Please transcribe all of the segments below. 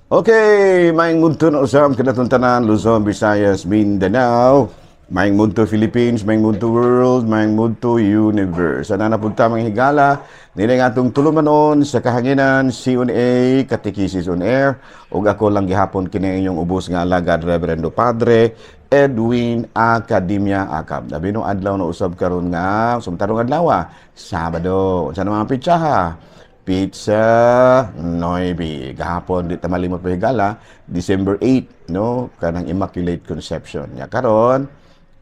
Okay, maayong udto na usab kanatong tanan, Luzon, Visayas, Mindanao, maayong udto Philippines, maayong udto world, maayong udto universe. Sana napunta mga higala, nila nga atong tulumanon sa kahanginan, C1A, Katekisis on Air, ug ako lang gihapon kini inyong ubos nga alagad, Reverendo Padre Edwin Academia Acab. Labi no adlaw na usab karon nga sumtarong adlaw, Sabado. Unsa na mga pitsaha? Petsa 9. Gahapon di ta malimot pa higala, December 8, no, kanang Immaculate Conception. Nya karon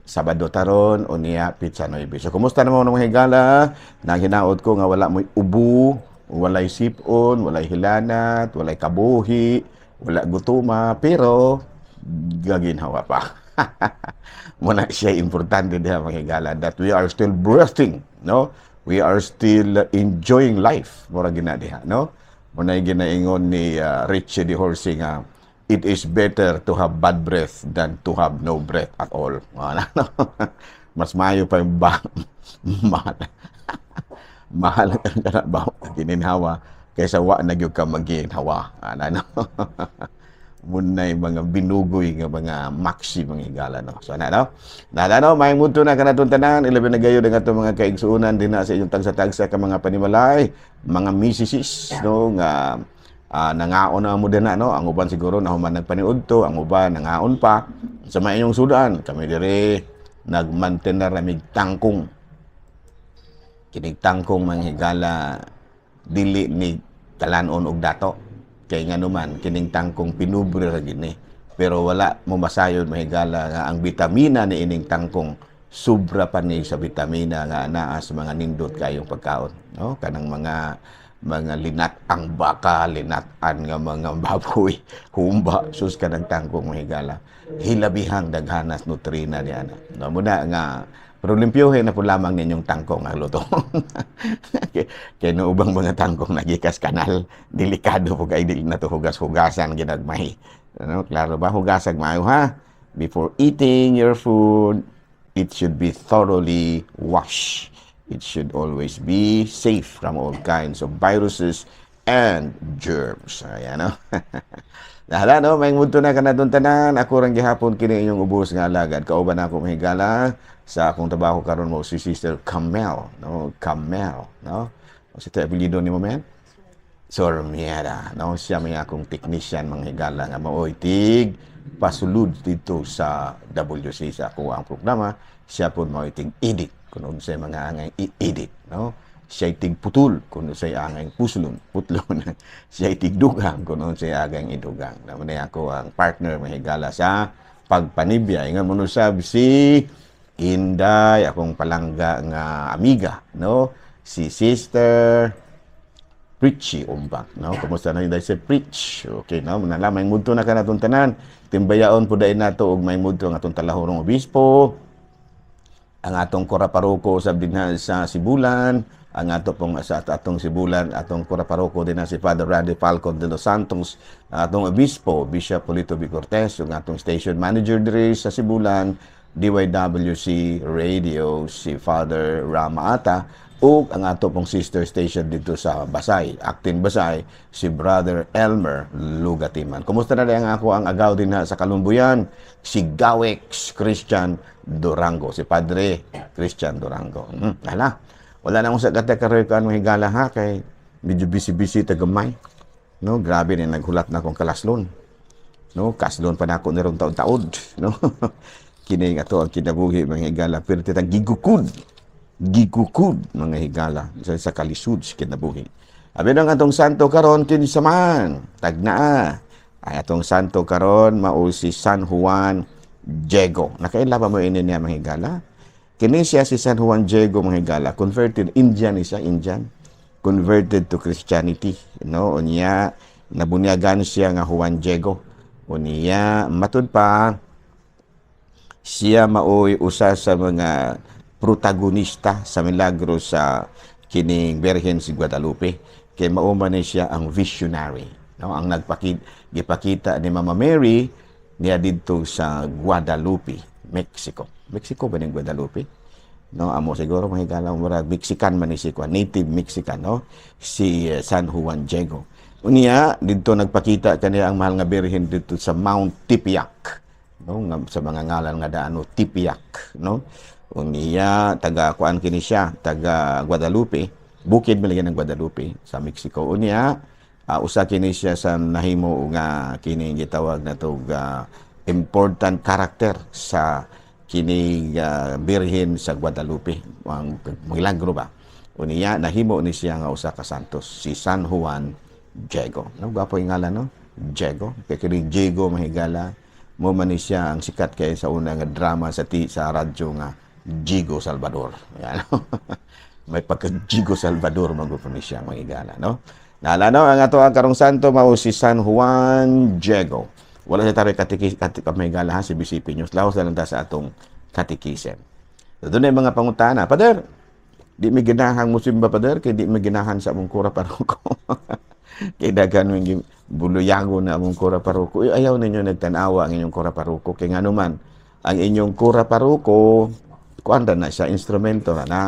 Sabado taron unya petsa 9. So kumusta na mo mga higala? Naghinaot ko nga wala mo'y ubo, walay sipon, walay hilanat, walay kabuhi, wala gutuma, pero gaginhawa pa. Muna siya importante diha, mga higala, that we are still breathing, no? We are still enjoying life. Mura gina diha, no? Muna ginaingon ni Richie de Horsey nga it is better to have bad breath than to have no breath at all. Wala, no? Mas maayo pa yung ba mahal. Mahal ka na ba gininhawa kaysa wa na gyud ka magginhawa. Ana, no? Munay mga binugoy nga mga maxi, mga higala, no. So ana, no. Nala, no, maayong udto na kanatong tanan, ilabi na gayud ang atong mga kaigsuonan dinha sa inyong tagsa-tagsa ka mga panimalay, mga misisis, no, nga nangaon na mo din na, no. Ang uban siguro nahuman nagpaniudto, ang uban nangaon pa sa may inyong sudan. Kami dire nagmantener na ramig tangkong. Kinig tangkong, mga higala, dili ni kalanon og dato kay nganuman kining tangkong pinubre ra gini, pero wala mo masayon, mahigala, nga ang bitamina ni ining tangkong sobra pa ni sa bitamina nga anaa sa mga nindot kayong pagkaon, no, kanang mga linat-ang baka, linat-an nga mga baboy, humba, sus, kanang tangkong, mahigala, hilabihang daghanas nutrina niya na. No, muna nga pero limpyohin na po lamang ninyong tangkong ang luto. Kay no ubang mga tangkong nagikas kanal, delikado po kay dili na to hugas-hugasan ginagmay. Ano, klaro ba? Hugasag maayo ha. Before eating your food, it should be thoroughly washed. It should always be safe from all kinds of viruses and germs. Ayan, no? Nahala, no? Maayong udto na kanatong tanan. Ako rang gihapon kini inyong ubos nga alagad. Kauban ako, mahigala, sa akong trabaho karon mo si Sister Camel, no? Camel, no? O si apelyido ni mo, man? Sormiera, no? Siya may akong technician, mga higala, nga maoy tig pasulod dito sa WC sa ako ang programa. Siya po maoy tig edit kung unsay mga angay i-edit, no? Siya tig putul kung unsay angay puslon, putlon. Siya tig dugang kung unsay angay idugang. Naman ako ang partner, mga higala, sa pagpanibya. Ingon mo sab si Inday, akong palangga nga amiga, no? Si Sister Preachy Umbak, no? Kumusta na Inday si Preach? Okay, no? Manala, maayong udto na kanatong tanan. Timbayaon po dahil nato og maayong udto ang atong talahurong obispo, ang atong kura paroko sab dinha sa Sibulan, ang ato pong sa atong Sibulan, atong kura paroko dinha si Father Randy Falcon de los Santos, ang atong obispo, Bishop Polito B. Cortez, ang atong station manager diri sa Sibulan, DYWC Radio, si Father Rama Ata, ug ang ato pong sister station dito sa Basay, Actin Basay, si Brother Elmer Lugatiman. Kumusta na ang ako ang agaw din sa Kalumbuyan, si Gawex Christian Durango, si Padre Christian Durango. Hala, wala na akong sa kata karoy kan higala ha, kay medyo busy-busy tagamay. No, grabe ni naghulat na akong kalaslon. No, kaslon pa na ako nirong taon-taod, no? Kini nga to ang kinabuhi, mga higala, pero titang gigukod. Gigukod, mga higala, sa kalisod sa kinabuhi. Abi nang atong santo karon kinsa man? Tagnaa. Ay atong santo karon mao si San Juan Diego. Nakaila ba mo ini niya, mga higala? Kini siya si San Juan Diego, mga higala, converted Indian ni siya, Indian. Converted to Christianity, no? Unya nabunyagan siya nga Juan Diego. Unya matud pa siya maoy usa sa mga protagonista sa milagro sa kining Birhen si Guadalupe kay mao man ni siya ang visionary, no, ang nagpakita gipakita ni Mama Mary niya didto sa Guadalupe, Mexico. Mexico ba ning Guadalupe, no? Amo siguro, mga higala, murag Mexican man ni si, native Mexican, no, si San Juan Diego. Unya didto nagpakita kaniya ang Mahal nga Birhen didto sa Mount Tepeyac, no, nga, sa mga ngalan nga daano Tepeyac, no. Unya taga kuan kini siya, taga Guadalupe, bukid man ng Guadalupe sa Mexico. Unya usa kini siya sa nahimo nga kini gitawag na to important character sa kini Birhen sa Guadalupe, ang milagro ba. Unya nahimo ni siya nga usa ka santos, si San Juan Diego. No, gwapo yung ngalan, no? Diego. Kay kini Diego, mahigala, mo man ni siya ang sikat kay sa una nga drama sa radyo nga Diego Salvador. Yan. May pagka Diego Salvador man gud ni siya, mahigala, no? Nala no, ang ato ang karong santo mao si San Juan Diego. Wala sa taroy katikis katik mahigala ha, si BCP News. Laos na lang ta sa atong katikisem. So, doon ay mga pangutana. "Pader, di mi ganahan mo simba, pader, kay di mi ganahan sa among kura paroko. Kay daghan mo buluyago na among kura paroko." Uy, ayaw ninyo nagtanawa ang inyong kura paroko. Kay ngano man, ang inyong kura paroko, kuan na siya, instrumento na na.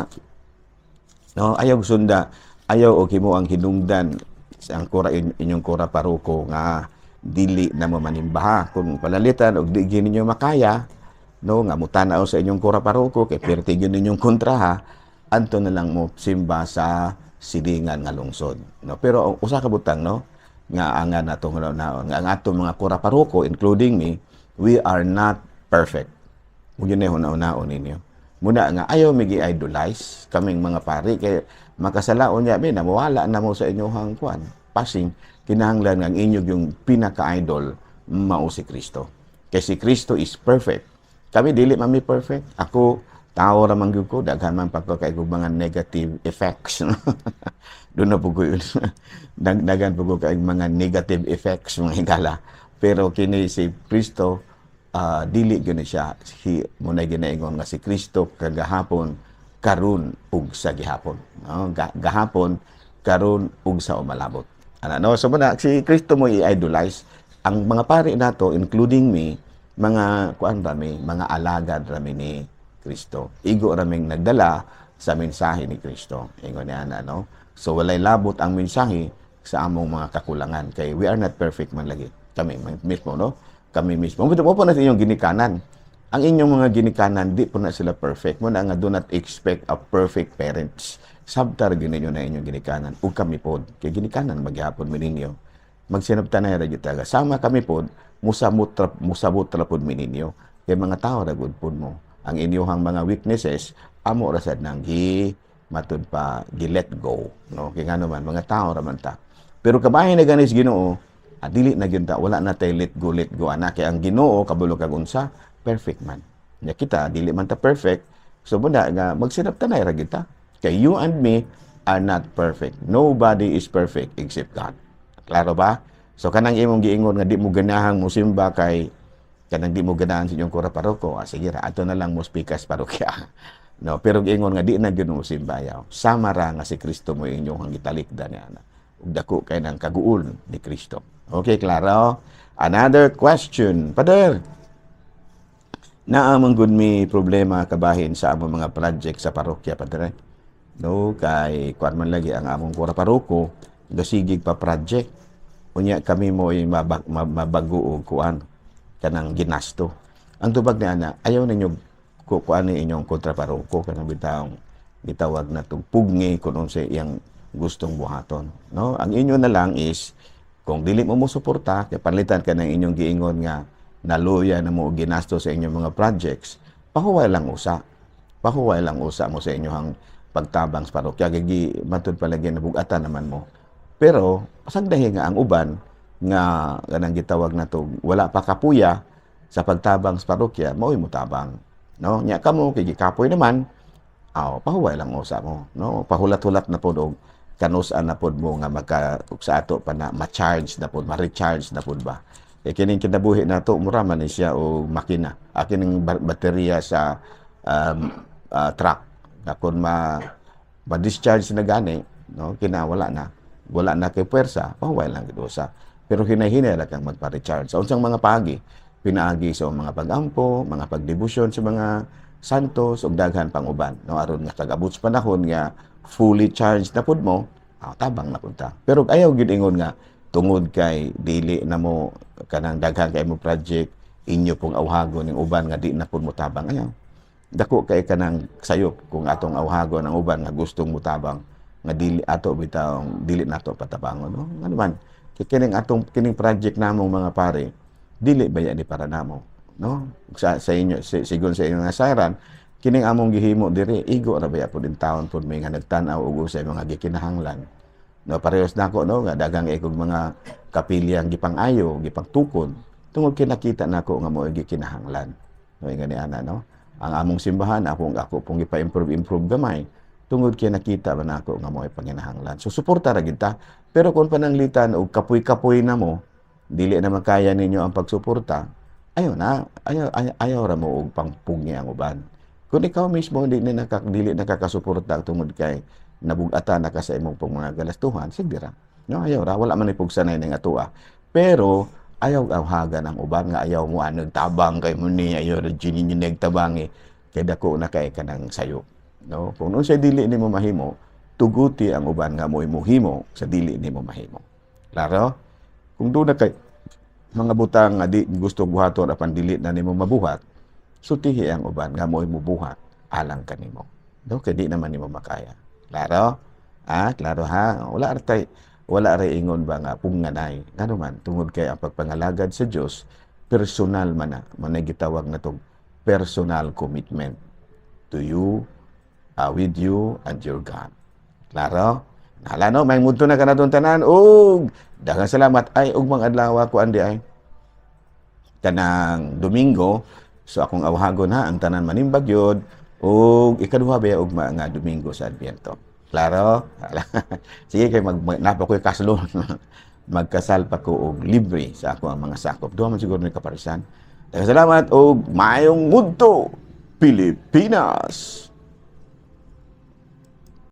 No, ayaw sunda, ayaw og himo ang hinungdan sa ang kura inyong kura paroko nga dili na mo manimbaha. Kung palalitan og di gyud ninyo makaya, no, nga mutanaw sa inyong kura paroko kay perti gyud ninyong kontraha, anto na lang mo simba sa silingan nga lungsod, no. Pero usa ka butang, no, nga angan nato nga nga ang atong mga kura paroko, including me, we are not perfect. Mo yun na huna-hunaon ninyo muna nga ayaw mi gi-idolize kaming mga pari kay makasalaon niya mi, namawala na mo sa inyong kuan passing. Kinahanglan nga ang inyo yung pinaka-idol mao si Kristo kay si Kristo is perfect. Kami dili man mi perfect. Ako, tao ra man gyud ko, daghan man pa ko kay kog mga negative effects. Doon na po ko yun. Daghan po ko kay mga negative effects, mga higala. Pero kini si Kristo, dili gyud ni siya si muna ginaingon nga si Kristo kagahapon, karon ug sa gihapon, no? Gahapon, karon ug sa umalabot ana, no. So muna si Kristo mo i-idolize. Ang mga pari nato, including me, mga kuan rami, mga alagad rami ni Kristo. Igo raming nagdala sa mensahe ni Kristo, ingon niya ana, no. So walay labot ang mensahe sa among mga kakulangan kay we are not perfect man lagi kami mismo, no, kami mismo. Mo po na sa inyong ginikanan. Ang inyong mga ginikanan, di po na sila perfect. Mo na nga do not expect a perfect parents. Sabtar gyud ninyo na inyong ginikanan. Ug kami pod. Kay ginikanan maghapon mi ninyo. Magsinabtan na ra gyud taga. Sama kami pod, musabot ra pod mi ninyo. Kay mga tao ra gud pod mo. Ang inyong mga weaknesses, amo ra sad nang gi matud pa gi let go, no? Kay ngano man, mga tao ra man ta. Pero kabahin na ganis Ginoo, dili na gyud ta, wala na tay let go, let go ana, kay ang Ginoo kabalo kag unsa perfect man. Nya kita dili man ta perfect. So muna nga magsinabtanay ra gyud ta. Kay you and me are not perfect. Nobody is perfect except God. Klaro ba? So kanang imong giingon nga di mo ganahang mosimba kay kanang di mo ganahan sa inyong kura paroko, sige ra, ato na lang mo pikas parokya. No, pero giingon nga di na gyud mo simba, ayaw. Sama ra nga si Kristo mo inyong gitalikdan niya na. Ug dako kay ng kaguol ni Kristo. Okay, klaro? Another question. "Pader, naa man gud mi problema kabahin sa among mga project sa parokya, padre. No, kay kuan man lagi ang among kura paroko, gasigig pa project. Unya kami mo ay mabago og kuan kanang ginasto." Ang tubag ni ana, ayaw ninyo kuan ni inyong kontra paroko, kanang bitawng gitawag na tug pugni kung unsa iyang gustong buhaton, no? Ang inyo na lang is kung dili mo mo suporta kay panlitan ka ng inyong giingon nga naluya na mo og ginasto sa inyong mga projects, pahuway lang usa. Pahuway lang usa mo sa inyong pagtabang sa parokya. Gigi matud palagi na bugatan naman mo. Pero pasagdahi nga ang uban nga kanang gitawag na to wala pa kapuya sa pagtabang sa parokya, mao'y motabang. No? Nya kamo kay gikapoy naman, aw, pahuway lang usa mo, no? Pahulat-hulat na pod og kanus-an na pod mo nga magka ug sa ato pa na ma-charge na pod, ma-recharge na pod ba. Kay kining kinabuhi nato mura man ni siya og makina. Kining baterya sa truck na kung ma ma-discharge na gani, no, kina wala na. Wala na kay puwersa, pahuway lang gid usa. Pero hinay-hinay ra kang magpa-recharge. Sa unsang mga paagi? Pinaagi sa mga pag-ampo, mga pagdebosyon sa mga santos ug daghan pang uban, no, aron nga kag-abot sa panahon nga fully charged na pud mo, tabang na pud ta. Pero ayaw gyud ingon nga Tungod kay dili na mo kanang daghan kay mo project, inyo pong awhagon ning uban nga di na pud motabang. Ayaw. Dako kay kanang sayop kung atong awhagon ang uban nga gustong motabang nga dili ato bitaw dili nato patabangon, no? Ano man kay kining atong kining project namong mga pare, dili ba ni para namo, no? Sa inyo, sigon sa inyo nga sayran, kining among gihimo diri, igo ra baya pud in taon pud may nga nagtan-aw og usay mga gikinahanglan, no? Parehas nako, no, nga daghang ikog mga kapilyang gipang-ayo, gipangtukod, tungod kay nakita nako nga mo'y gikinahanglan, no? Ingani ana, no? Ang among simbahan, akong ako pong gipa-improve improve gamay tungod kay nakita man nako nga mo'y panginahanglan. So suporta ra gid ta, pero kung pananglitan og kapoy-kapoy na mo, dili na makaya ninyo ang pagsuporta, ayaw na, ayaw, ayaw, ayaw ra mo og pangpugngi ang uban. Kung ikaw mismo di na dili nakakasuporta tungod kay nabugatan na ka sa imong pong mga galastuhan, sige ra, no? Ayaw ra, wala man ipugsanay ning atoa. Pero ayaw awhagan ang uban nga ayaw mo ano tabang kay mo ni, ayaw ra jud ninyo nagtabangi kay dako na kay kanang sayo, no? Kung unsay dili nimo mahimo, tuguti ang uban nga mo'y mohimo sa dili nimo mahimo. Klaro? Kung doon na kay mga butang nga di gusto buhaton apan dili na nimo mabuhat, sultihi ang uban nga mo'y mubuhat alang kanimo, no? Kay di naman nimo makaya. Klaro? Ah, klaro ha? Wala ra tay, wala ra ingon ba nga punganay. Ngano man, tungod kay ang pagpangalagad sa Dios personal man na, man gitawag na tong personal commitment to you, with you and your God. Klaro? Nala, no, may mudto na kanatong tanan ug daghang salamat. Ay, ug mga adlaw ko andi ay kanang Domingo, so akong awhagon ha ang tanan manimbag yun ug ikaduha ba ug nga Domingo sa Adbyento. Klaro? Sige, kay mag napa ko'y kaslon. Magkasal pa ko og libre sa ako ang mga sakop. Duha man siguro ni kaparisan. Daghang salamat og maayong mudto, Pilipinas.